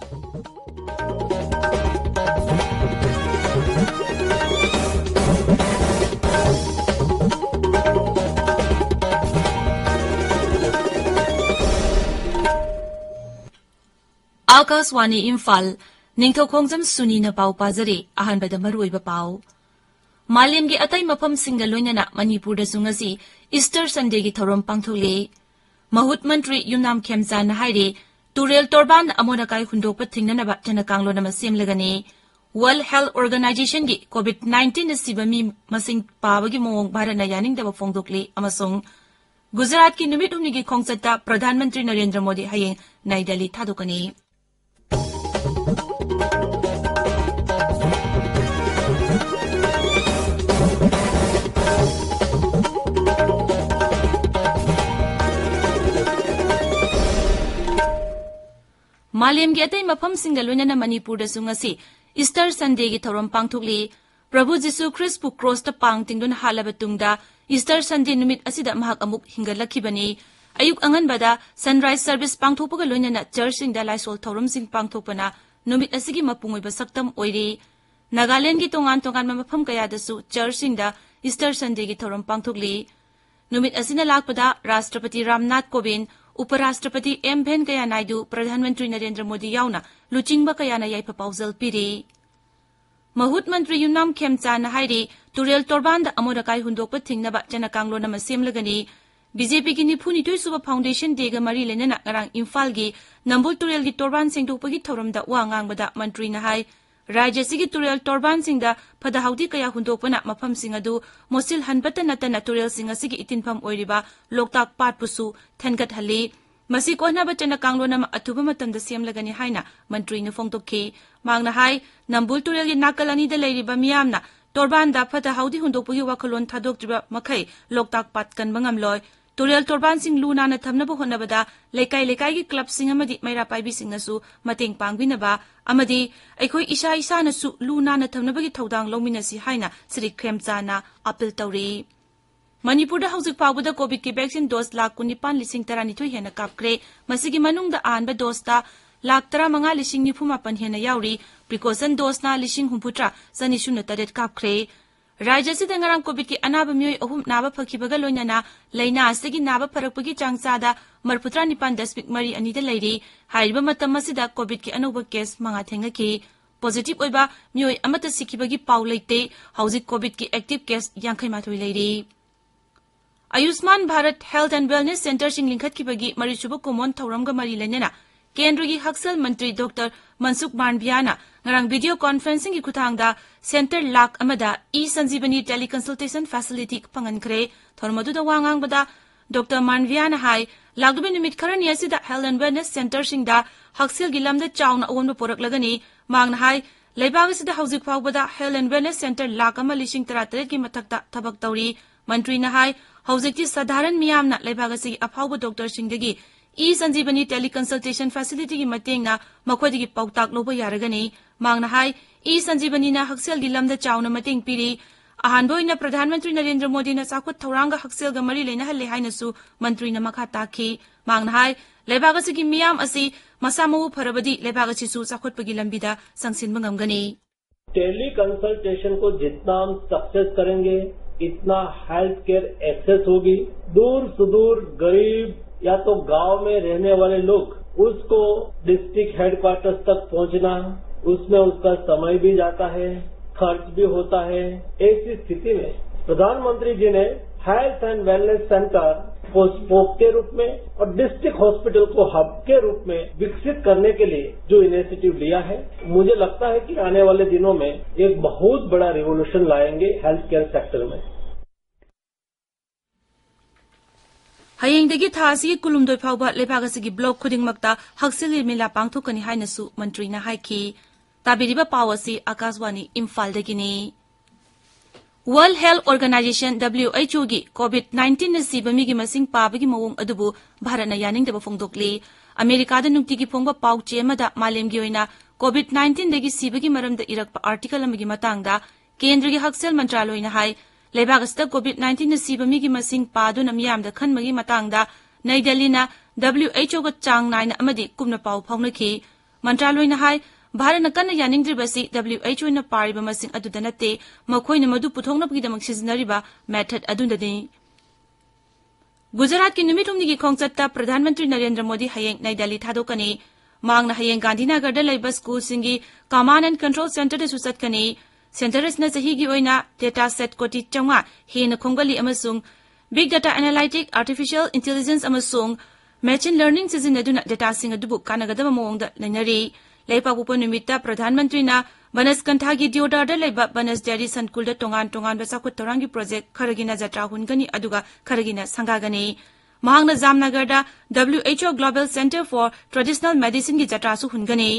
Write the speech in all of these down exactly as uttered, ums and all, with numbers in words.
ꯑꯥꯀꯥꯁꯋꯥꯅꯤ ꯏꯝꯐꯥꯜ, ꯅꯤꯡꯊꯧꯈꯣꯡꯖꯝ ꯁꯨꯅꯤꯅ ꯄꯥꯎ ꯄꯥꯖꯔꯤ꯫ ꯑꯍꯥꯟꯕꯗ ꯃꯔꯨꯑꯣꯏꯕ ꯄꯥꯎ꯫ ꯃꯥꯂꯦꯝꯒꯤ ꯑꯇꯩ ꯃꯐꯝꯁꯤꯡꯒ ꯂꯣꯏꯅꯅ ꯃꯅꯤꯄꯨꯔꯗꯁꯨ ꯉꯁꯤ ꯏꯁꯇꯔ ꯁꯟꯗꯦꯒꯤ ꯊꯧꯔꯝ ꯄꯥꯡꯊꯣꯛꯂꯤ꯫ ꯃꯍꯨꯠ ꯃꯟꯇ꯭ꯔꯤ ꯌꯨꯝꯅꯥꯝ ꯈꯦꯝꯆꯥꯟꯅ ꯍꯥꯏꯔꯤ, ꯇꯨꯔꯦꯜ ꯇꯣꯔꯕꯥꯟ ꯑꯃꯣꯠ ꯑꯀꯥꯏ ꯍꯨꯟꯗꯣꯛꯄ ꯊꯤꯡꯅꯅꯕ ꯆꯠꯅ ꯀꯥꯡꯂꯣꯟ ꯑꯃ ꯁꯦꯝꯂꯒꯅꯤ꯫ ꯋꯥꯔꯜꯗ ꯍꯦꯜꯊ ꯑꯣꯔꯒꯅꯥꯏꯖꯦꯁꯟꯒꯤ ꯀꯣꯚꯤꯗ ꯅꯥꯏꯟꯇꯤꯟꯗ ꯁꯤꯕ ꯃꯤ ꯃꯁꯤꯡ ꯄꯥꯕꯒꯤ ꯃꯑꯣꯡ ꯚꯥꯔꯠꯅ ꯌꯥꯅꯤꯡꯗꯕ ꯐꯣꯡꯗꯣꯛꯂꯤ ꯑꯃꯁꯨꯡ ꯒꯨꯖꯔꯥꯠꯀꯤ ꯅꯨꯃꯤꯠ ꯍꯨꯝꯅꯤꯒꯤ ꯈꯣꯡꯆꯠꯇ ꯄ꯭ꯔꯙꯥꯟ ꯃꯟꯇ꯭ꯔꯤ ꯅꯔꯦꯟꯗ꯭ꯔ ꯃꯣꯗꯤ ꯍꯌꯦꯡ ꯅꯩ ꯗꯦꯜꯂꯤ ꯊꯥꯗꯣꯛꯀꯅꯤ꯫ ꯃꯥꯂꯦꯝꯒꯤ ꯑꯇꯩ ꯃꯐꯝꯁꯤꯡꯒ ꯂꯣꯏꯅꯅ ꯃꯅꯤꯄꯨꯔꯗꯁꯨ ꯉꯁꯤ ꯏꯁꯇꯔ ꯁꯟꯗꯦꯒꯤ ꯊꯧꯔꯝ ꯄꯥꯡꯊꯣꯛꯂꯤ꯫ ꯄ꯭ꯔꯚꯨ ꯖꯤꯁꯨ ꯈ꯭ꯔꯤꯁꯄꯨ ꯀ꯭ꯔꯣꯁꯇ ꯄꯥꯡ ꯇꯤꯡꯗꯨꯅ ꯍꯥꯠꯂꯕ ꯇꯨꯡꯗ ꯏꯁꯇꯔ ꯁꯟꯗꯦ ꯅꯨꯃꯤꯠ ꯑꯁꯤꯗ ꯃꯍꯥꯛ ꯑꯃꯨꯛ ꯍꯤꯡꯒꯠꯂꯛꯈꯤꯕꯅꯤ꯫ ꯑꯌꯨꯛ ꯑꯉꯟꯕꯗ ꯁꯟꯔꯥꯏꯖ ꯁꯔꯚꯤꯁ ꯄꯥꯡꯊꯣꯛꯄꯒ ꯂꯣꯏꯅꯅ ꯆꯔꯆꯁꯤꯡꯗ ꯂꯥꯏꯁꯣꯜ ꯊꯧꯔꯝꯁꯤꯡ ꯄꯥꯡꯊꯣꯛꯄꯅ ꯅꯨꯃꯤꯠ ꯑꯁꯤꯒꯤ ꯃꯄꯨꯡ ꯑꯣꯏꯕ ꯁꯛꯇꯝ ꯑꯣꯏꯔꯤ꯫ ꯅꯥꯒꯥꯂꯦꯟꯗꯒꯤ ꯇꯣꯉꯥꯟ ꯇꯣꯉꯥꯟꯕ ꯃꯐꯝ ꯀꯌꯥꯗꯁꯨ ꯆꯔꯆꯁꯤꯡꯗ ꯏꯁꯇꯔ ꯁꯟꯗꯦꯒꯤ ꯊꯧꯔꯝ ꯄꯥꯡꯊꯣꯛꯂꯤ꯫ ꯅꯨꯃꯤꯠ ꯑꯁꯤꯅ ꯂꯥꯛꯄꯗ ꯔꯥꯁꯇ꯭ꯔꯄꯇꯤ ꯔꯥꯝꯅꯥꯊ ꯀꯣꯕꯤꯟꯗ, ꯎꯄ ꯔꯥꯁꯇ꯭ꯔꯄꯇꯤ ꯑꯦꯝ ꯚꯦꯟꯀꯌꯥ ꯅꯥꯏꯗꯨ, ꯄ꯭ꯔꯙꯥꯟ ꯃꯟꯇ꯭ꯔꯤ ꯅꯔꯦꯟꯗ꯭ꯔ ꯃꯣꯗꯤ ꯌꯥꯎꯅ ꯂꯨꯆꯤꯡꯕ ꯀꯌꯥꯅ ꯌꯥꯏꯐ ꯄꯥꯎꯖꯦꯜ ꯄꯤꯔꯤ꯫ ꯃꯍꯨꯠ ꯃꯟꯇ꯭ꯔꯤ ꯌꯨꯝꯅꯥꯝ ꯈꯦꯝꯆꯥꯟꯅ ꯍꯥꯏꯔꯤ, ꯇꯨꯔꯦꯜ ꯇꯣꯔꯕꯥꯟꯗ ꯑꯃꯣꯠ ꯑꯀꯥꯏ ꯍꯨꯟꯗꯣꯛꯄ ꯊꯤꯡꯅꯕ ꯆꯠꯅ ꯀꯥꯡꯂꯣꯟ ꯑꯃ ꯁꯦꯝꯂꯒꯅꯤ꯫ ꯕꯤꯖꯦꯄꯤꯒꯤ ꯅꯤꯐꯨ ꯅꯤꯊꯣꯏ ꯁꯨꯕ ꯐꯥꯎꯟꯗꯦꯁꯟ ꯗꯦꯒ ꯃꯔꯤ ꯂꯩꯅꯅ ꯉꯔꯥꯡ ꯏꯝꯐꯥꯜꯒꯤ ꯅꯝꯕꯨꯜ ꯇꯨꯔꯦꯜꯒꯤ ꯇꯣꯔꯕꯥꯟ ꯁꯦꯡꯗꯣꯛꯄꯒꯤ ꯊꯧꯔꯝꯗ ꯋꯥ ꯉꯥꯡꯕꯗ ꯃꯟꯇ꯭ꯔꯤꯅ ꯍꯥꯏ, ꯔꯥꯖ꯭ꯌ ꯑꯁꯤꯒꯤ ꯇꯨꯔꯦꯜ ꯇꯣꯔꯕꯥꯟꯁꯤꯡꯗ ꯐꯠꯇ ꯍꯥꯎꯗꯤ ꯀꯌꯥ ꯍꯨꯟꯗꯣꯛꯄꯅ ꯃꯐꯝꯁꯤꯡ ꯑꯗꯨ ꯃꯣꯠꯁꯤꯜꯍꯟꯕꯇ ꯅꯠꯇꯅ ꯇꯨꯔꯦꯜꯁꯤꯡ ꯑꯁꯤꯒꯤ ꯏꯇꯤꯟꯐꯝ ꯑꯣꯏꯔꯤꯕ ꯂꯣꯛꯇꯥꯛ ꯄꯥꯠꯄꯨꯁꯨ ꯊꯟꯒꯠꯍꯜꯂꯤ꯫ ꯃꯁꯤ ꯀꯣꯟꯅꯕ ꯆꯠꯅ ꯀꯥꯡꯂꯣꯟ ꯑꯃ ꯑꯊꯨꯕ ꯃꯇꯝꯗ ꯁꯦꯝꯂꯒꯅꯤ ꯍꯥꯏꯅ ꯃꯟꯇ꯭ꯔꯤꯅ ꯐꯣꯡꯗꯣꯛꯈꯤ꯫ ꯃꯍꯥꯛꯅ ꯍꯥꯏ, ꯅꯝꯕꯨꯜ ꯇꯨꯔꯦꯜꯒꯤ ꯅꯥꯀꯜ ꯑꯅꯤꯗ ꯂꯩꯔꯤꯕ ꯃꯤꯌꯥꯝꯅ ꯇꯣꯔꯕꯥꯟꯗ ꯐꯠꯇ ꯍꯥꯎꯗꯤ ꯍꯨꯟꯗꯣꯛꯄꯒꯤ ꯋꯥꯈꯜꯂꯣꯟ ꯊꯥꯗꯣꯛꯇ꯭ꯔꯤꯕ ꯃꯈꯩ ꯂꯣꯛꯇꯥꯛ ꯄꯥꯠ ꯀꯟꯕ ꯉꯝꯂꯣꯏ꯫ ꯇꯨꯔꯦꯜ ꯇꯣꯔꯕꯥꯟꯁꯤꯡ ꯂꯨ ꯅꯥꯟꯅ ꯊꯝꯅꯕ ꯍꯣꯠꯅꯕꯗ ꯂꯩꯀꯥꯏ ꯂꯩꯀꯥꯏꯒꯤ ꯀ꯭ꯂꯕꯁꯤꯡ ꯑꯃꯗꯤ ꯃꯩꯔꯥ ꯄꯥꯏꯕꯤꯁꯤꯡꯅꯁꯨ ꯃꯇꯦꯡ ꯄꯥꯡꯕꯤꯅꯕ ꯑꯃꯗꯤ ꯑꯩꯈꯣꯏ ꯏꯁꯥ ꯏꯁꯥꯅꯁꯨ ꯂꯨ ꯅꯥꯟꯅ ꯊꯝꯅꯕꯒꯤ ꯊꯧꯗꯥꯡ ꯂꯧꯃꯤꯟꯅꯁꯤ ꯍꯥꯏꯅ ꯁ꯭ꯔꯤ ꯈꯦꯝꯆꯥꯅ ꯑꯥꯄꯤꯜ ꯇꯧꯔꯤ꯫ ꯃꯅꯤꯄꯨꯔꯗ ꯍꯧꯖꯤꯛ ꯐꯥꯎꯕꯗ ꯀꯣꯚꯤꯗꯀꯤ ꯚꯦꯛꯁꯤꯟ ꯗꯣꯁ ꯂꯥꯈ ꯀꯨꯟꯅꯤꯄꯥꯟ ꯂꯤꯁꯤꯡ ꯇꯔꯥꯅꯤꯊꯣꯏ ꯍꯦꯟꯅ ꯀꯥꯞꯈ꯭ꯔꯦ꯫ ꯃꯁꯤꯒꯤ ꯃꯅꯨꯡꯗ ꯑꯍꯥꯟꯕ ꯗꯣꯁꯇ ꯂꯥꯈ ꯇꯔꯥꯃꯉꯥ ꯂꯤꯁꯤꯡ ꯅꯤꯐꯨ ꯃꯥꯄꯟ ꯍꯦꯟꯅ ꯌꯥꯎꯔꯤ꯫ Precaution doseꯅ ꯂꯤꯁꯤꯡ ꯍꯨꯝꯐꯨꯇꯔꯥ ꯆꯅꯤ ꯁꯨꯞꯅ ꯇꯔꯦꯠ ꯀꯥꯞꯈ꯭ꯔꯦ꯫ ꯔꯥꯖ꯭ꯌ ꯑꯁꯤꯗ ꯉꯔꯥꯡ COVIDꯀꯤ ꯑꯅꯥꯕ ꯃꯤꯑꯣꯏ ꯑꯍꯨꯝ ꯅꯥꯕ ꯐꯈꯤꯕꯒ ꯂꯣꯏꯅꯅ ꯂꯥꯏꯅꯥ ꯑꯁꯤꯗꯒꯤ ꯅꯥꯕ ꯐꯔꯛꯄꯒꯤ ꯆꯥꯡ ꯆꯥꯗ ꯃꯔꯤꯐꯨꯇꯔꯥ ꯅꯤꯄꯥꯟ ꯗꯁꯃꯤꯛ ꯃꯔꯤ ꯑꯅꯤꯗ ꯂꯩꯔꯤ꯫ ꯍꯥꯏꯔꯤꯕ ꯃꯇꯝ ꯑꯁꯤꯗ COVIDꯀꯤ ꯑꯅꯧꯕ case ꯃꯉꯥ ꯊꯦꯡꯅꯈꯤ꯫ Positive ꯑꯣꯏꯕ ꯃꯤꯑꯣꯏ ꯑꯃꯠꯇ ꯁꯤꯈꯤꯕꯒꯤ ꯄꯥꯎ ꯂꯩꯇꯦ꯫ ꯍꯧꯖꯤꯛ COVIDꯀꯤ active case ꯌꯥꯡꯈꯩ ꯃꯥꯊꯣꯏ ꯂꯩꯔꯤ꯫ ꯑꯌꯨꯁꯃꯥꯟ ꯚꯥꯔꯠ Health and Wellness Centreꯁꯤꯡ ꯂꯤꯡꯈꯠꯈꯤꯕꯒꯤ ꯃꯔꯤꯁꯨꯕ ꯀꯨꯝꯑꯣꯟ ꯊꯧꯔꯝꯒ ꯃꯔꯤ ꯂꯩꯅꯅ ꯀꯦꯟꯗ꯭ꯔꯒꯤ ꯍꯛꯁꯦꯜ ꯃꯟꯇ꯭ꯔꯤ ꯗꯣꯛꯇꯔ ꯃꯟꯁꯨꯈ ꯃꯥꯟꯗꯤꯌꯥꯅ ꯉꯔꯥꯡ video conferencingꯒꯤ ꯈꯨꯠꯊꯥꯡꯗ center ꯂꯥꯈ ꯑꯃꯗ e-Sanjeevani teleconsultation facility ꯐꯪꯍꯟꯈ꯭ꯔꯦ꯫ ꯊꯧꯔꯝ ꯑꯗꯨꯗ ꯋꯥ ꯉꯥꯡꯕꯗ ꯗꯣꯛꯇꯔ ꯃꯥꯟꯗꯤꯌꯥꯅ ꯍꯥꯏ, ꯂꯥꯛꯂꯤꯕ ꯅꯨꯃꯤꯠ ꯈꯔꯅꯤ ꯑꯁꯤꯗ Health and Wellness Centreꯁꯤꯡꯗ ꯍꯛꯁꯦꯜꯒꯤ ꯂꯝꯗ ꯆꯥꯎꯅ ꯑꯑꯣꯟꯕ ꯄꯨꯔꯛꯂꯒꯅꯤ꯫ ꯃꯍꯥꯛꯅ ꯍꯥꯏ, ꯂꯩꯕꯥꯛ ꯑꯁꯤꯗ ꯍꯧꯖꯤꯛ ꯐꯥꯎꯕꯗ Health and Wellness Centre lakh ꯑꯃ ꯂꯤꯁꯤꯡ ꯇꯔꯥꯇꯔꯦꯠꯀꯤ ꯃꯊꯛꯇ ꯊꯕꯛ ꯇꯧꯔꯤ꯫ ꯃꯟꯇ꯭ꯔꯤꯅ ꯍꯥꯏ, ꯍꯧꯖꯤꯛꯇꯤ ꯁꯥꯙꯥꯔꯟ ꯃꯤꯌꯥꯝꯅ ꯂꯩꯕꯥꯛ ꯑꯁꯤꯒꯤ ꯑꯐꯥꯎꯕ ꯗꯣꯛꯇꯔꯁꯤꯡꯗꯒꯤ e-Sanjeevani teleconsultation facilityꯒꯤ ꯃꯇꯦꯡꯅ ꯃꯈꯣꯏꯗꯒꯤ ꯄꯥꯎꯇꯥꯛ ꯂꯧꯕ ꯌꯥꯔꯒꯅꯤ꯫ ꯃꯍꯥꯛꯅ ꯍꯥꯏ, e-Sanjeevaniꯅ ꯍꯛꯁꯦꯜꯒꯤ ꯂꯝꯗ ꯆꯥꯎꯅ ꯃꯇꯦꯡ ꯄꯤꯔꯤ꯫ ꯑꯍꯥꯟꯕ ꯑꯣꯏꯅ ꯄ꯭ꯔꯙꯥꯟ ꯃꯟꯇ꯭ꯔꯤ ꯅꯔꯦꯟꯗ꯭ꯔ ꯃꯣꯗꯤꯅ ꯆꯥꯎꯈꯠ ꯊꯧꯔꯥꯡꯒ ꯍꯛꯁꯦꯜꯒ ꯃꯔꯤ ꯂꯩꯅꯍꯜꯂꯦ ꯍꯥꯏꯅꯁꯨ ꯃꯟꯇ꯭ꯔꯤꯅ ꯃꯈꯥ ꯇꯥꯈꯤ꯫ ꯃꯍꯥꯛꯅ ꯍꯥꯏ, ꯂꯩꯕꯥꯛ ꯑꯁꯤꯒꯤ ꯃꯤꯌꯥꯝ ꯑꯁꯤ ꯃꯁꯥ ꯃꯎ ꯐꯔꯕꯗꯤ ꯂꯩꯕꯥꯛ ꯑꯁꯤꯁꯨ ꯆꯥꯎꯈꯠꯄꯒꯤ ꯂꯝꯕꯤꯗ ꯆꯪꯁꯤꯟꯕ ꯉꯝꯒꯅꯤ꯫ टेली कंसल्टेशन को जितना हम सक्सेस करेंगे, इतना हेल्थ केयर एक्सेस होगी। दूर सुदूर गरीब या तो गांव में रहने वाले लोग उसको डिस्ट्रिक्ट हेडक्वार्टर्स तक पहुंचना, उसमें उसका समय भी जाता है, खर्च भी होता है। ऐसी स्थिति में प्रधानमंत्री जी ने हेल्थ एंड वेलनेस सेंटर को स्पोक के रूप में और डिस्ट्रिक्ट हॉस्पिटल को हब के रूप में विकसित करने के लिए जो इनिशिएटिव लिया है, मुझे लगता है कि आने वाले दिनों में एक बहुत बड़ा रिवोल्यूशन लाएंगे हेल्थ केयर सेक्टर में। ꯍꯌꯦꯡꯗꯒꯤ ꯊꯥ ꯑꯁꯤꯒꯤ ꯀꯨꯟꯍꯨꯝꯗꯣꯏ ꯐꯥꯎꯕ ꯂꯩꯕꯥꯛ ꯑꯁꯤꯒꯤ block ꯈꯨꯗꯤꯡꯃꯛꯇ ꯍꯛꯁꯦꯜꯒꯤ ꯃꯦꯂꯥ ꯄꯥꯡꯊꯣꯛꯀꯅꯤ ꯍꯥꯏꯅꯁꯨ ꯃꯟꯇ꯭ꯔꯤꯅ ꯍꯥꯏꯈꯤ꯫ ꯇꯥꯕꯤꯔꯤꯕ ꯄꯥꯎ ꯑꯁꯤ ꯑꯥꯀꯥꯁꯕꯥꯅꯤ ꯏꯝꯐꯥꯜꯗꯒꯤꯅꯤ꯫ World Health Organization, WHOꯒꯤ COVID nineteenꯅ ꯁꯤꯕ ꯃꯤꯒꯤ ꯃꯁꯤꯡ ꯄꯥꯕꯒꯤ ꯃꯑꯣꯡ ꯑꯗꯨꯕꯨ ꯚꯥꯔꯠꯅ ꯌꯥꯅꯤꯡꯗꯕ ꯐꯣꯡꯗꯣꯛꯂꯤ꯫ ꯑꯃꯦꯔꯤꯀꯥꯗ ꯅꯨꯡꯇꯤꯒꯤ ꯐꯣꯡꯕ ꯄꯥꯎ ꯆꯦ ꯑꯃꯗ ꯃꯥꯂꯦꯝꯒꯤ ꯑꯣꯏꯅ COVID nineteenꯗꯒꯤ ꯁꯤꯕꯒꯤ ꯃꯔꯝꯗ ꯏꯔꯛꯄ article ꯑꯃꯒꯤ ꯃꯇꯥꯡꯗ ꯀꯦꯟꯗ꯭ꯔꯒꯤ ꯍꯛꯁꯦꯜ ꯃꯟꯇ꯭ꯔꯥꯂꯣꯏꯅ ꯍꯥꯏ, ꯂꯩꯕꯥꯛ ꯑꯁꯤꯗ COVID nineteenꯅ ꯁꯤꯕ ꯃꯤꯒꯤ ꯃꯁꯤꯡ ꯄꯥꯗꯨꯅ ꯃꯤꯌꯥꯝꯗ ꯈꯟꯕꯒꯤ ꯃꯇꯥꯡꯗ ꯅꯩ ꯗꯦꯜꯂꯤꯅ W H O ꯒ ꯆꯥꯡ ꯅꯥꯏꯅ ꯑꯃꯗꯤ ꯀꯨꯞꯅ ꯄꯥꯎ ꯐꯥꯎꯅꯈꯤ꯫ ꯃꯟꯇ꯭ꯔꯥꯂꯣꯏꯅ ꯍꯥꯏ, ꯚꯥꯔꯠꯅ ꯀꯟꯅ ꯌꯥꯅꯤꯡꯗ꯭ꯔꯤꯕꯁꯤ W H O ꯅ ꯄꯥꯔꯤꯕ ꯃꯁꯤꯡ ꯑꯗꯨꯗ ꯅꯠꯇꯦ, ꯃꯈꯣꯏꯅ ꯃꯗꯨ ꯄꯨꯊꯣꯛꯅꯕꯒꯤꯗꯃꯛ ꯁꯤꯖꯤꯟꯅꯔꯤꯕ method ꯑꯗꯨꯗꯅꯤ꯫ ꯒꯨꯖꯔꯥꯠꯀꯤ ꯅꯨꯃꯤꯠ ꯍꯨꯝꯅꯤꯒꯤ ꯈꯣꯡꯆꯠꯇ ꯄ꯭ꯔꯙꯥꯟ ꯃꯟꯇ꯭ꯔꯤ ꯅꯔꯦꯟꯗ꯭ꯔ ꯃꯣꯗꯤ ꯍꯌꯦꯡ ꯅꯩ ꯗꯦꯜꯂꯤ ꯊꯥꯗꯣꯛꯀꯅꯤ꯫ ꯃꯍꯥꯛꯅ ꯍꯌꯦꯡ ꯒꯥꯟꯙꯤꯅꯒꯔꯗ ꯂꯩꯕ ꯁ꯭ꯀꯨꯜꯁꯤꯡꯒꯤ Command and Control Centreꯗꯁꯨ ꯆꯠꯀꯅꯤ꯫ Centre ꯑꯁꯤꯅ ꯆꯍꯤꯒꯤ ꯑꯣꯏꯅ data set ꯀꯣꯇꯤ ꯆꯥꯝꯃꯉꯥ ꯍꯦꯟꯅ ꯈꯣꯝꯒꯠꯂꯤ ꯑꯃꯁꯨꯡ big data analytic, artificial intelligence ꯑꯃꯁꯨꯡ machine learning ꯁꯤꯖꯤꯟꯅꯗꯨꯅ dataꯁꯤꯡ ꯑꯗꯨꯕꯨ ꯀꯥꯟꯅꯒꯗꯕ ꯃꯑꯣꯡꯗ ꯅꯩꯅꯔꯤ꯫ ꯂꯩꯄꯥꯛꯄꯣꯛꯄ ꯅꯨꯃꯤꯠꯇ ꯄ꯭ꯔꯙꯥꯟ ꯃꯟꯇ꯭ꯔꯤꯅ ꯕꯅꯁꯀꯟꯊꯥꯒꯤ ꯗꯤꯑꯣꯗꯥꯔꯗ ꯂꯩꯕ ꯕꯅꯁ ꯗꯦꯔꯤ ꯁꯟꯀꯨꯜꯗ ꯇꯣꯉꯥꯟ ꯇꯣꯉꯥꯟꯕ ꯆꯥꯎꯈꯠ ꯊꯧꯔꯥꯡꯒꯤ project ꯈꯔꯒꯤꯅ ꯖꯇ꯭ꯔꯥ ꯍꯨꯟꯒꯅꯤ, ꯑꯗꯨꯒ ꯈꯔꯒꯤꯅ ꯁꯪꯒꯥꯒꯅꯤ꯫ ꯃꯍꯥꯛꯅ ꯖꯥꯝꯅꯒꯔꯗ W H O Global Centre for Traditional Medicineꯒꯤ ꯖꯇ꯭ꯔꯥꯁꯨ ꯍꯨꯟꯒꯅꯤ꯫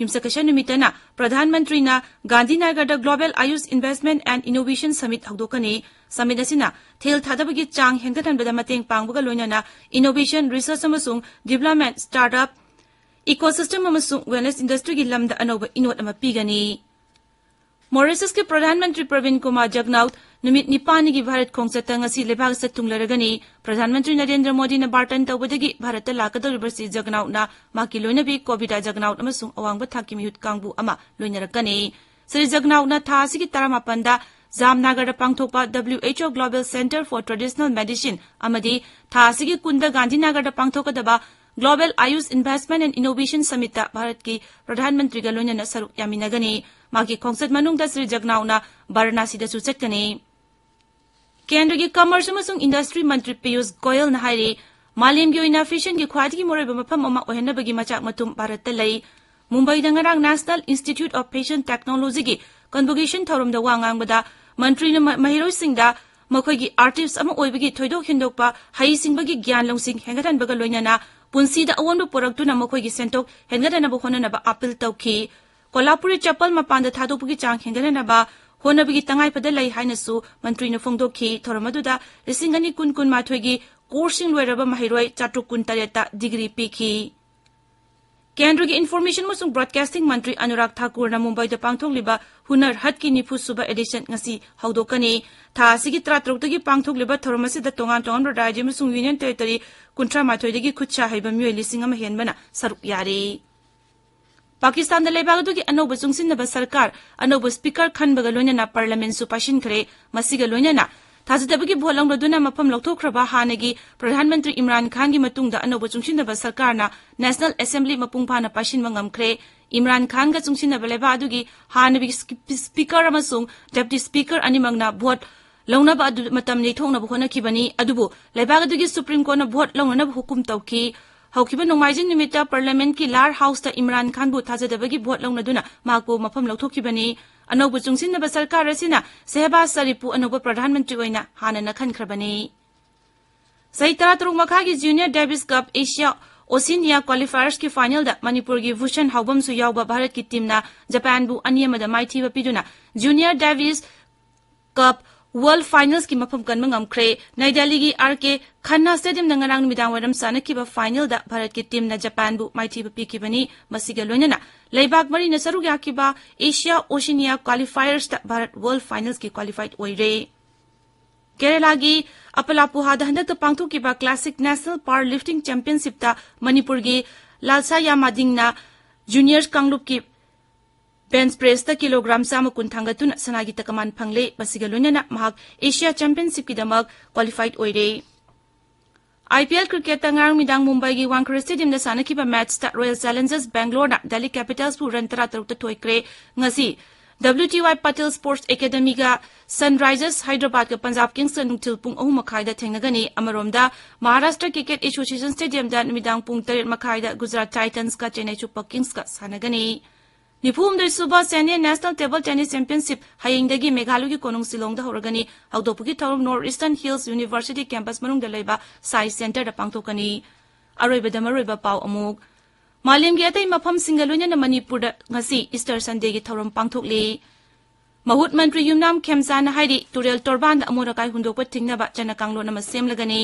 ꯌꯨꯝꯁꯀꯩꯁ ꯅꯨꯃꯤꯠꯇꯅ ꯄ꯭ꯔꯙꯥꯟ ꯃꯟꯇ꯭ꯔꯤꯅ ꯒꯥꯟꯙꯤꯅꯒꯔꯗ Global Ayush Investment and Innovation Summit ꯍꯧꯗꯣꯛꯀꯅꯤ꯫ Summit ꯑꯁꯤꯅ ꯊꯤꯜ ꯊꯥꯗꯕꯒꯤ ꯆꯥꯡ ꯍꯦꯟꯒꯠꯍꯟꯕꯗ ꯃꯇꯦꯡ ꯄꯥꯡꯕꯒ ꯂꯣꯏꯅꯅ innovation, research ꯑꯃꯁꯨꯡ development, startup, ecosystem ꯑꯃꯁꯨꯡ wellness industryꯒꯤ ꯂꯝꯗ ꯑꯅꯧꯕ ꯏꯅꯣꯠ ꯑꯃ ꯄꯤꯒꯅꯤ꯫ ꯃꯣꯔꯤꯁꯁꯀꯤ ꯄ꯭ꯔꯙꯥꯟ ꯃꯟꯇ꯭ꯔꯤ ꯄ꯭ꯔꯕꯤꯟ ꯀꯨꯃꯥꯔ ꯖꯒꯅꯥꯎꯠ ꯅꯨꯃꯤꯠ ꯅꯤꯄꯥꯜꯅꯤꯒꯤ ꯚꯥꯔꯠ ꯈꯣꯡꯆꯠꯇ ꯉꯁꯤ ꯂꯩꯕꯥꯛ ꯑꯁꯤꯗ ꯊꯨꯡꯂꯔꯒꯅꯤ꯫ ꯄ꯭ꯔꯙꯥꯟ ꯃꯟꯇ꯭ꯔꯤ ꯅꯔꯦꯟꯗ꯭ꯔ ꯃꯣꯗꯤꯅ ꯕꯥꯔꯇꯟ ꯇꯧꯕꯗꯒꯤ ꯚꯥꯔꯠꯇ ꯂꯥꯛꯀꯗꯧꯔꯤꯕ ꯁ꯭ꯔꯤ ꯖꯒꯅꯥꯎꯠꯅ ꯃꯍꯥꯛꯀꯤ ꯂꯣꯏꯅꯕꯤ ꯀꯣꯕꯤꯇꯥ ꯖꯒꯅꯥꯎꯠ ꯑꯃꯁꯨꯡ ꯑꯋꯥꯡꯕ ꯊꯥꯛꯀꯤ ꯃꯤꯍꯨꯠ ꯀꯥꯡꯕꯨ ꯑꯃ ꯂꯣꯏꯅꯔꯛꯀꯅꯤ꯫ ꯁ꯭ꯔꯤ ꯖꯒꯅꯥꯎꯠꯅ ꯊꯥ ꯑꯁꯤꯒꯤ ꯇꯔꯥꯃꯥꯄꯟꯗ ꯖꯥꯝꯅꯒꯔꯗ ꯄꯥꯡꯊꯣꯛꯄ W H O Global Centre for Traditional Medicine ꯑꯃꯗꯤ ꯊꯥ ꯑꯁꯤꯒꯤ ꯀꯨꯟꯗ ꯒꯥꯟꯙꯤꯅꯒꯔꯗ ꯄꯥꯡꯊꯣꯛꯀꯗꯕ Global Ayush Investment and Innovation Summitꯇ ꯚꯥꯔꯠꯀꯤ ꯄ꯭ꯔꯙꯥꯟ ꯃꯟꯇ꯭ꯔꯤꯒ ꯂꯣꯏꯅꯅ ꯁꯔꯨꯛ ꯌꯥꯃꯤꯟꯅꯒꯅꯤ꯫ ꯃꯍꯥꯛꯀꯤ ꯈꯣꯡꯆꯠ ꯃꯅꯨꯡꯗ ꯁ꯭ꯔꯤ ꯖꯒꯅꯥꯎꯠꯅ ꯕꯥꯔꯥꯅꯥꯁꯤꯗꯁꯨ ꯆꯠꯀꯅꯤ꯫ ꯀꯦꯟꯗ꯭ꯔꯒꯤ Commerce ꯑꯃꯁꯨꯡ Industry ꯃꯟꯇ꯭ꯔꯤ ꯄꯤꯌꯨꯁ ꯒꯣꯌꯜꯅ ꯍꯥꯏꯔꯤ, ꯃꯥꯂꯦꯝꯒꯤ ꯑꯣꯏꯅ fashionꯒꯤ ꯈ꯭ꯋꯥꯏꯗꯒꯤ ꯃꯔꯨꯑꯣꯏꯕ ꯃꯐꯝ ꯑꯃ ꯑꯣꯏꯍꯟꯅꯕꯒꯤ ꯃꯆꯥꯛ ꯃꯊꯨꯝ ꯚꯥꯔꯠꯇ ꯂꯩ꯫ ꯃꯨꯝꯕꯥꯏꯗ ꯉꯔꯥꯡ National Institute of Fashion Technologyꯒꯤ convocation ꯊꯧꯔꯝꯗ ꯋꯥ ꯉꯥꯡꯕꯗ ꯃꯟꯇ꯭ꯔꯤꯅ ꯃ-, ꯃꯍꯩꯔꯣꯏꯁꯤꯡꯗ ꯃꯈꯣꯏꯒꯤ artist ꯑꯃ ꯑꯣꯏꯕꯒꯤ ꯊꯣꯏꯗꯣꯛ ꯍꯦꯟꯗꯣꯛꯄ ꯍꯩꯁꯤꯡꯕꯒꯤ ꯒ꯭ꯌꯥꯟ ꯂꯧꯁꯤꯡ ꯍꯦꯟꯒꯠꯍꯟꯕꯒ ꯂꯣꯏꯅꯅ ꯄꯨꯟꯁꯤꯗ ꯑꯑꯣꯟꯕ ꯄꯨꯔꯛꯇꯨꯅ ꯃꯈꯣꯏꯒꯤ ꯁꯦꯟꯊꯣꯛ ꯍꯦꯟꯒꯠꯍꯟꯅꯕ ꯍꯣꯠꯅꯅꯕ appeal ꯇꯧꯈꯤ꯫ ꯀꯣꯂꯥꯄꯨꯔꯤ ꯆꯄꯜ ꯃꯄꯥꯟꯗ ꯊꯥꯗꯣꯛꯄꯒꯤ ꯆꯥꯡ ꯍꯦꯟꯒꯠꯍꯟꯅꯕ ꯍꯣꯠꯅꯕꯒꯤ ꯇꯉꯥꯏꯐꯗ ꯂꯩ ꯍꯥꯏꯅꯁꯨ ꯃꯟꯇ꯭ꯔꯤꯅ ꯐꯣꯡꯗꯣꯛꯈꯤ꯫ ꯊꯧꯔꯝ ꯑꯗꯨꯗ ꯂꯤꯁꯤꯡ ꯑꯅꯤ ꯀꯨꯟ ꯀꯨꯟꯃꯥꯊꯣꯏꯒꯤ courseꯁꯤꯡ ꯂꯣꯏꯔꯕ ꯃꯍꯩꯔꯣꯏ ꯆꯥꯇ꯭ꯔꯨꯛ ꯀꯨꯟꯇꯔꯦꯠꯇ degree ꯄꯤꯈꯤ꯫ ꯀꯦꯟꯗ꯭ꯔꯒꯤ ꯏꯟꯐꯣꯔꯃꯦꯁꯟ ꯑꯃꯁꯨꯡ ꯕ꯭ꯔꯣꯗꯀꯥꯁꯇꯤꯡ ꯃꯟꯇ꯭ꯔꯤ ꯑꯅꯨꯔꯥꯒ ꯊꯥꯀꯨꯔꯅ ꯃꯨꯝꯕꯥꯏꯗ ꯄꯥꯡꯊꯣꯛꯂꯤꯕ ꯍꯨꯅꯔ ꯍꯠꯀꯤ ꯅꯤꯐꯨ ꯁꯨꯕ ꯑꯦꯗꯤꯁꯟ ꯉꯁꯤ ꯍꯧꯗꯣꯛꯀꯅꯤ꯫ ꯊꯥ ꯑꯁꯤꯒꯤ ꯇꯔꯥꯇꯔꯨꯛꯇꯒꯤ ꯄꯥꯡꯊꯣꯛꯂꯤꯕ ꯊꯧꯔꯝ ꯑꯁꯤꯗ ꯇꯣꯉꯥꯟ ꯇꯣꯉꯥꯟꯕ ꯔꯥꯖ꯭ꯌ ꯑꯃꯁꯨꯡ ꯌꯨꯅꯤꯌꯟ ꯇꯦꯔꯤꯇꯣꯔꯤ ꯀꯨꯟꯊ꯭ꯔꯥ ꯃꯥꯊꯣꯏꯗꯒꯤ ꯈꯨꯠꯁꯥ ꯍꯩꯕ ꯃꯤꯑꯣꯏ ꯂꯤꯁꯤꯡ ꯑꯃ ꯍꯦꯟꯕꯅ ꯁꯔꯨꯛ ꯌꯥꯔꯤ꯫ ꯄꯥꯀꯤꯁꯇꯥꯟꯗ ꯂꯩꯕꯥꯛ ꯑꯗꯨꯒꯤ ꯑꯅꯧꯕ ꯆꯨꯡꯁꯤꯟꯅꯕ ꯁꯔꯀꯥꯔ, ꯑꯅꯧꯕ ꯁ꯭ꯄꯤꯀꯔ ꯈꯟꯕꯒ ꯂꯣꯏꯅꯅ ꯄꯥꯔꯂꯤꯌꯥꯃꯦꯟꯠꯁꯨ ꯄꯥꯏꯁꯤꯟꯈ꯭ꯔꯦ꯫ ꯃꯁꯤꯒ ꯂꯣꯏꯅꯅ ꯊꯥꯖꯗꯕꯒꯤ ꯚꯣꯠ ꯂꯧꯅꯗꯨꯅ ꯃꯐꯝ ꯂꯧꯊꯣꯛꯈ꯭ꯔꯕ ꯍꯥꯟꯅꯒꯤ ꯄ꯭ꯔꯙꯥꯟ ꯃꯟꯇ꯭ꯔꯤ ꯏꯝꯔꯥꯟ ꯈꯥꯟꯒꯤ ꯃꯇꯨꯡꯗ ꯑꯅꯧꯕ ꯆꯨꯡꯁꯤꯟꯅꯕ ꯁꯔꯀꯥꯔꯅ ꯅꯦꯁꯅꯦꯜ ꯑꯦꯁꯦꯝꯕ꯭ꯂꯤ ꯃꯄꯨꯡ ꯐꯥꯅ ꯄꯥꯏꯁꯤꯟꯕ ꯉꯝꯈ꯭ꯔꯦ꯫ ꯏꯝꯔꯥꯟ ꯈꯥꯟꯒ ꯆꯨꯡꯁꯤꯟꯅꯕ ꯂꯩꯕꯥꯛ ꯑꯗꯨꯒꯤ ꯍꯥꯟꯅꯒꯤ ꯁ꯭ꯄꯤ-, ꯁ꯭ꯄꯤꯀꯔ ꯑꯃꯁꯨꯡ ꯗꯦꯄ꯭ꯌꯨꯇꯤ ꯁ꯭ꯄꯤꯀꯔ ꯑꯅꯤꯃꯛꯅ ꯚꯣꯠ ꯂꯧꯅꯕ ꯑꯗꯨ ꯃꯇꯝ ꯌꯩꯊꯣꯛꯅꯕ ꯍꯣꯠꯅꯈꯤꯕꯅꯤ꯫ ꯑꯗꯨꯕꯨ ꯂꯩꯕꯥꯛ ꯑꯗꯨꯒꯤ ꯁꯨꯄ꯭ꯔꯤꯝ ꯀꯣꯔꯠꯅ ꯚꯣꯠ ꯂꯧꯅꯅꯕ ꯍꯨꯀꯨꯝ ꯇꯧꯈꯤ꯫ ꯍꯧꯈꯤꯕ ꯅꯣꯡꯃꯥꯏꯖꯤꯡ ꯅꯨꯃꯤꯠꯇ ꯄꯥꯔꯂꯤꯌꯥꯃꯦꯟꯠꯀꯤ ꯂꯥꯔ ꯍꯥꯎꯁꯇ ꯏꯝꯔꯥꯟ ꯈꯥꯟꯕꯨ ꯊꯥꯖꯗꯕꯒꯤ ꯚꯣꯠ ꯂꯧꯅꯗꯨꯅ ꯃꯍꯥꯛꯄꯨ ꯃꯐꯝ ꯂꯧꯊꯣꯛꯈꯤꯕꯅꯤ꯫ ꯑꯅꯧꯕ ꯆꯨꯡꯁꯤꯟꯅꯕ ꯁꯔꯀꯥꯔ ꯑꯁꯤꯅ ꯁꯦꯍꯕꯥꯖ ꯁꯔꯤꯐꯄꯨ ꯑꯅꯧꯕ ꯄ꯭ꯔꯙꯥꯟ ꯃꯟꯇ꯭ꯔꯤ ꯑꯣꯏꯅ ꯍꯥꯟꯅꯅ ꯈꯟꯈ꯭ꯔꯕꯅꯤ꯫ ꯆꯍꯤ ꯇꯔꯥꯇꯔꯨꯛ ꯃꯈꯥꯒꯤ ꯖꯨꯅꯤꯌꯔ ꯗꯦꯕꯤꯁ ꯀꯞ ꯑꯦꯁꯤꯌꯥ ꯑꯣꯁꯤꯅꯤꯌꯥ ꯀ꯭ꯋꯥꯂꯤꯐꯥꯌꯔꯁꯀꯤ ꯐꯥꯏꯅꯦꯜꯗ ꯃꯅꯤꯄꯨꯔꯒꯤ ꯚꯨꯁꯟ ꯍꯥꯎꯕꯝꯁꯨ ꯌꯥꯎꯕ ꯚꯥꯔꯠꯀꯤ ꯇꯤꯝꯅ ꯖꯄꯥꯟꯕꯨ ꯑꯅꯤ ꯑꯃꯗ ꯃꯥꯏꯊꯤꯕ ꯄꯤꯗꯨꯅ ꯖꯨꯅꯤꯌꯔ ꯗꯦꯕꯤꯁ ꯀꯞ ꯋꯥꯔꯜꯗ ꯐꯥꯏꯅꯦꯜꯁꯀꯤ ꯃꯐꯝ ꯀꯟꯕ ꯉꯝꯈ꯭ꯔꯦ꯫ ꯅ꯭ꯌꯨ ꯗꯦꯜꯂꯤꯒꯤ ꯑꯥꯔ ꯀꯦ ꯈꯟꯅꯥ ꯁ꯭ꯇꯦꯗꯤꯌꯝꯗ ꯉꯔꯥꯡ ꯅꯨꯃꯤꯗꯥꯡ ꯋꯥꯏꯔꯝ ꯁꯥꯟꯅꯈꯤꯕ ꯐꯥꯏꯅꯦꯜꯗ ꯚꯥꯔꯠꯀꯤ ꯇꯤꯝꯅ ꯖꯄꯥꯟꯕꯨ ꯃꯥꯏꯊꯤꯕ ꯄꯤꯈꯤꯕꯅꯤ꯫ ꯃꯁꯤꯒ ꯂꯣꯏꯅꯅ ꯂꯩꯕꯥꯛ ꯃꯔꯤꯅ ꯁꯔꯨꯛ ꯌꯥꯈꯤꯕ Asia Oceania ꯀ꯭ꯋꯥꯂꯤꯐꯥꯌꯔꯁꯇ Bharat world ꯐꯥꯏꯅꯦꯜꯁꯀꯤ qualified ꯑꯣꯏꯔꯦ꯫ ꯀꯦꯔꯂꯥꯒꯤ ꯑꯄꯂꯥꯄꯨꯍꯥꯗ ꯍꯟꯗꯛꯇ ꯄꯥꯡꯊꯣꯛꯈꯤꯕ ꯀ꯭ꯂꯥꯁꯤꯛ ꯅꯦꯁꯅꯦꯜ ꯄꯥꯋꯔ ꯂꯤꯐꯇꯤꯡ ꯆꯦꯝꯄꯤꯌꯟꯁꯤꯞꯇ ꯃꯅꯤꯄꯨꯔꯒꯤ ꯂꯥꯜꯁꯥ ꯌꯥꯃꯥꯗꯤꯡꯅ ꯖꯨꯅꯤꯌꯔꯁ ꯀꯥꯡꯂꯨꯞꯀꯤ ꯕꯦꯟꯆ ꯄ꯭ꯔꯦꯁꯇ ꯀꯤꯂꯣꯒ꯭ꯔꯥꯝ ꯆꯥꯝꯃ ꯀꯨꯟ ꯊꯥꯡꯒꯠꯇꯨꯅ ꯁꯅꯥꯒꯤ ꯇꯀꯃꯥꯟ ꯐꯪꯂꯦ꯫ ꯃꯁꯤꯒ ꯂꯣꯏꯅꯅ ꯃꯍꯥꯛ ꯑꯦꯁꯤꯌꯥ ꯆꯦꯝꯄꯤꯌꯟꯁꯤꯞꯀꯤꯗꯃꯛ ꯀ꯭ꯋꯥꯂꯤꯐꯥꯏꯗ ꯑꯣꯏꯔꯦ꯫ ꯑꯥꯏ ꯄꯤ ꯑꯦꯜ ꯀ꯭ꯔꯤꯀꯦꯠꯇ ꯉꯔꯥꯡ ꯅꯨꯃꯤꯗꯥꯡ ꯃꯨꯝꯕꯥꯏꯒꯤ ꯋꯥꯡꯈꯦꯔꯦ ꯁ꯭ꯇꯦꯗꯤꯌꯝꯗ ꯁꯥꯟꯅꯈꯤꯕ ꯃꯦꯆꯇ ꯔꯣꯌꯦꯜ ꯆꯦꯂꯦꯟꯖꯔꯁ ꯕꯦꯡꯒꯂꯣꯔꯅ ꯗꯦꯜꯂꯤ ꯀꯦꯄꯤꯇꯜꯁꯄꯨ ꯔꯟ ꯇꯔꯥꯇꯔꯨꯛꯇ ꯊꯣꯏꯈ꯭ꯔꯦ꯫ ꯉꯁꯤ ꯗꯕ꯭ꯂꯤꯌꯨ ꯇꯤ ꯋꯥꯏ ꯄꯇꯦꯜ ꯁ꯭ꯄꯣꯔꯠꯁ ꯑꯦꯀꯥꯗꯃꯤꯒ ꯁꯟꯔꯥꯏꯖꯔꯁ ꯍꯥꯏꯗ꯭ꯔꯕꯥꯗꯀ ꯄꯟꯖꯥꯕ ꯀꯤꯡꯁꯀ ꯅꯨꯡꯊꯤꯜ ꯄꯨꯡ ꯑꯍꯨꯝ ꯃꯈꯥꯏꯗ ꯊꯦꯡꯅꯒꯅꯤ꯫ ꯑꯃꯔꯣꯝꯗ ꯃꯍꯥꯔꯥꯁꯇ꯭ꯔ ꯀ꯭ꯔꯤꯀꯦꯠ ꯑꯦꯁꯣꯁꯤꯌꯦꯁꯟ ꯁ꯭ꯇꯦꯗꯤꯌꯝꯗ ꯅꯨꯃꯤꯗꯥꯡ ꯄꯨꯡ ꯇꯔꯦꯠ ꯃꯈꯥꯏꯗ ꯒꯨꯖꯔꯥꯠ ꯇꯥꯏꯇꯟꯁꯀ ꯆꯦꯟꯅꯥꯏ ꯁꯨꯄꯔ ꯀꯤꯡꯁꯀ ꯁꯥꯟꯅꯒꯅꯤ꯫ ꯅꯤꯐꯨꯍꯨꯝꯗꯣꯏ sub senior national table tennis championship ꯍꯌꯦꯡꯗꯒꯤ ꯃꯦꯘꯥꯂꯌꯒꯤ ꯀꯣꯅꯨꯡ ꯁꯤꯂꯣꯡꯗ ꯍꯧꯔꯒꯅꯤ꯫ ꯍꯧꯗꯣꯛꯄꯒꯤ ꯊꯧꯔꯝ north eastern hills university campus ꯃꯅꯨꯡꯗ ꯂꯩꯕ ꯁꯥꯏ ꯁꯦꯟꯇꯔꯗ ꯄꯥꯡꯊꯣꯛꯀꯅꯤ꯫ ꯑꯔꯣꯏꯕꯗ ꯃꯔꯨꯑꯣꯏꯕ ꯄꯥꯎ ꯑꯃꯨꯛ꯫ ꯃꯥꯂꯦꯝꯒꯤ ꯑꯇꯩ ꯃꯐꯝꯁꯤꯡꯒ ꯂꯣꯏꯅꯅ ꯃꯅꯤꯄꯨꯔꯗ ꯉꯁꯤ ꯏꯁꯇꯔ ꯁꯟꯗꯦꯒꯤ ꯊꯧꯔꯝ ꯄꯥꯡꯊꯣꯛꯂꯤ꯫ ꯃꯍꯨꯠ ꯃꯟꯇ꯭ꯔꯤ ꯌꯨꯝꯅꯥꯝ ꯈꯦꯝꯆꯥꯅ ꯍꯥꯏꯔꯤ, ꯇꯨꯔꯦꯜ ꯇꯣꯔꯕꯥꯟꯗ ꯑꯃꯣꯠ ꯑꯀꯥꯏ ꯍꯨꯟꯗꯣꯛꯄ ꯊꯤꯡꯅꯕ ꯆꯠꯅ ꯀꯥꯡꯂꯣꯟ ꯑꯃ ꯁꯦꯝꯂꯒꯅꯤ꯫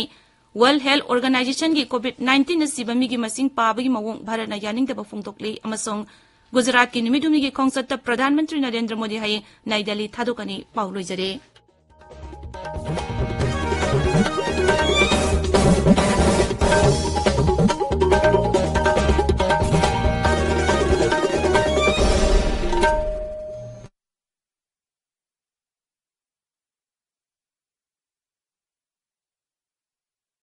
World Health Organizationꯒꯤ COVID nineteenꯅ ꯁꯤꯕ ꯃꯤꯒꯤ ꯃꯁꯤꯡ ꯄꯥꯕꯒꯤ ꯃꯑꯣꯡ ꯚꯥꯔꯠꯅ ꯌꯥꯅꯤꯡꯗꯕ ꯐꯣꯡꯗꯣꯛꯂꯤ ꯑꯃꯁꯨꯡ ꯒꯨꯖꯔꯥꯠꯀꯤ ꯅꯨꯃꯤꯠ ꯍꯨꯝꯅꯤꯒꯤ ꯈꯣꯡꯆꯠꯇ ꯄ꯭ꯔꯙꯥꯟ ꯃꯟꯇ꯭ꯔꯤ ꯅꯔꯦꯟꯗ꯭ꯔ ꯃꯣꯗꯤ ꯍꯌꯦꯡ ꯅꯥꯏ ꯗꯦꯜꯂꯤ ꯊꯥꯗꯣꯛꯀꯅꯤ꯫ ꯄꯥꯎ ꯂꯣꯏꯖꯔꯦ꯫